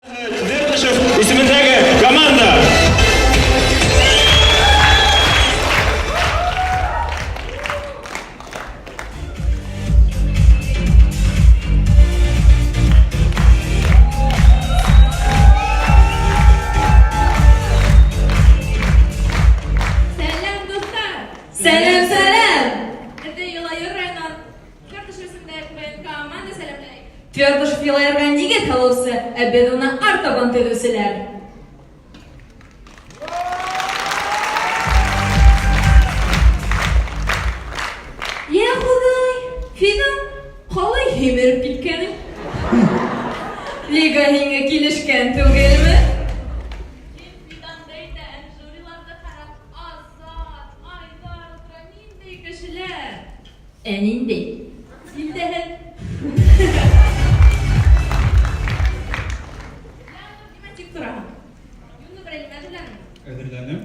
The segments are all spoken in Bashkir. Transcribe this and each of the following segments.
Твердышев исемендәге команда. Сәлам, дуҫтар! Сәләм, сәләм! Беҙҙе Йылайыр районынан Твердышев исемендәге КВН команда сәләмләй. Твердышев Йылайырға нигеҙ һалыусы, ә беҙ уны артабан төҙөүселәр. Йә Хоҙай, Фидан, ҡалай һимереп киткәнең? Лига һиңә килешкән түгелме? Мин Фиданды әйтә, жюриларҙы ҡарап, Азат, Айҙар ултыра, ниндәй кешеләр? Ә ниндәй? Билдәһеҙ. Нимә тик тораһың? Юлны берәй нимә әҙерләнең? Әҙерләнем.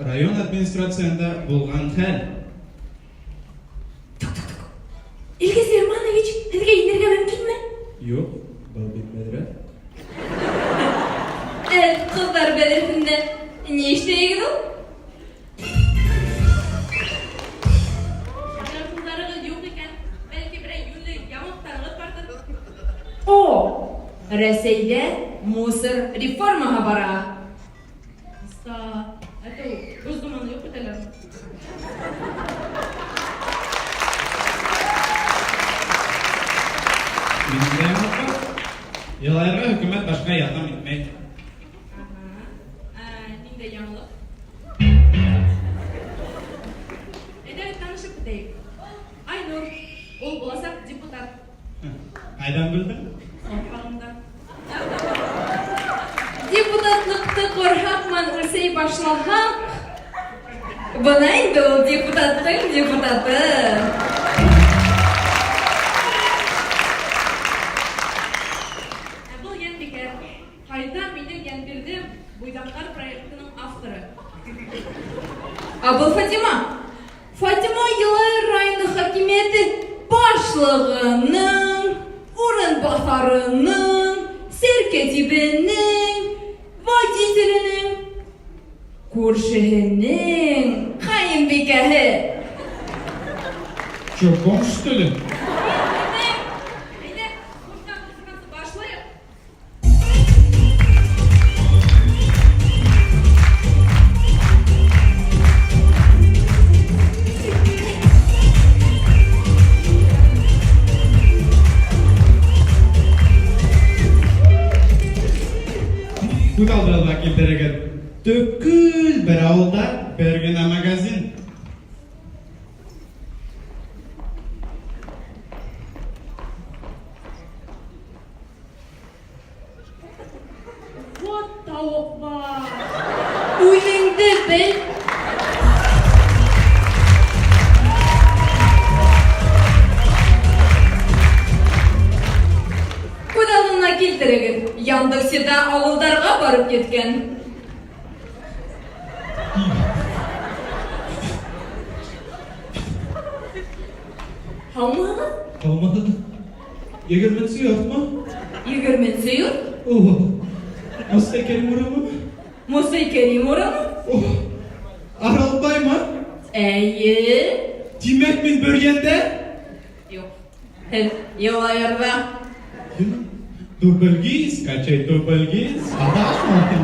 Район администрацияһында булған хәл. Илгиз Ирманович, һеҙгә инергә мөмкинме? Юҡ, был бит бәҙрәф. Ә ҡыҙҙар бәҙрәфендә ни эшләйегеҙ ул? Бәҙрәфларығыҙ юҡ икән, бәлки берәй йүнле яңылыҡтарығыҙ барҙыр? О, Рәсәйҙә мусор реформаһы бара. Оста, әтеү, Госдуманы юҡ итәләр. Минең дә яңылыҡ бар. Йылайырға хөкүмәт башҡа ярҙам итмәй. Аһа. Ә, ниндәй яңылыҡ? Әйҙәгеҙ танышып китәйек. Айнур, ул буласаҡ депутат. Ҡайҙан белдең? Ҡорһағымдан. Депутатлыҡты ҡорһаҡ менән үлсәй башлаһаҡ, бына инде ул депутаттың депутаты. Ә был Йәнбикә. Ҡайҙа минең Йәнбирҙем буйҙаҡтар проектының авторы. Ә был Фатима. Фатима Йылайыр районы хакимиәте башлығының, урынбаҫарының, сәркәтибенең, водителенең, күршеһенең ҡайынбикәһе. Че, бомж, что ли? Әйҙә, хуштан музыканты башлайыҡ. Күҙ алдығыҙға килтерегеҙ. Төпкөл бер ауылда бер генә магазин. Вот тауыҡ бар. Үҙеңде бел. Күҙ алдына килтерегеҙ, Яндекс.Еда ауылдарға барып еткән. Һаумыһығыҙ? Һаумыһығыҙ. Егерменсе йортмо? Егерменсе йорт? О, Мостай Кәрим урамымы? Мостай Кәрим урамы? О, Аралбаймы? Эйе. Тимәк, мин Бөрйәндә? Юҡ. Һеҙ Йылайырҙа. Дубльгиз, качай дубльгиз. Адашманым.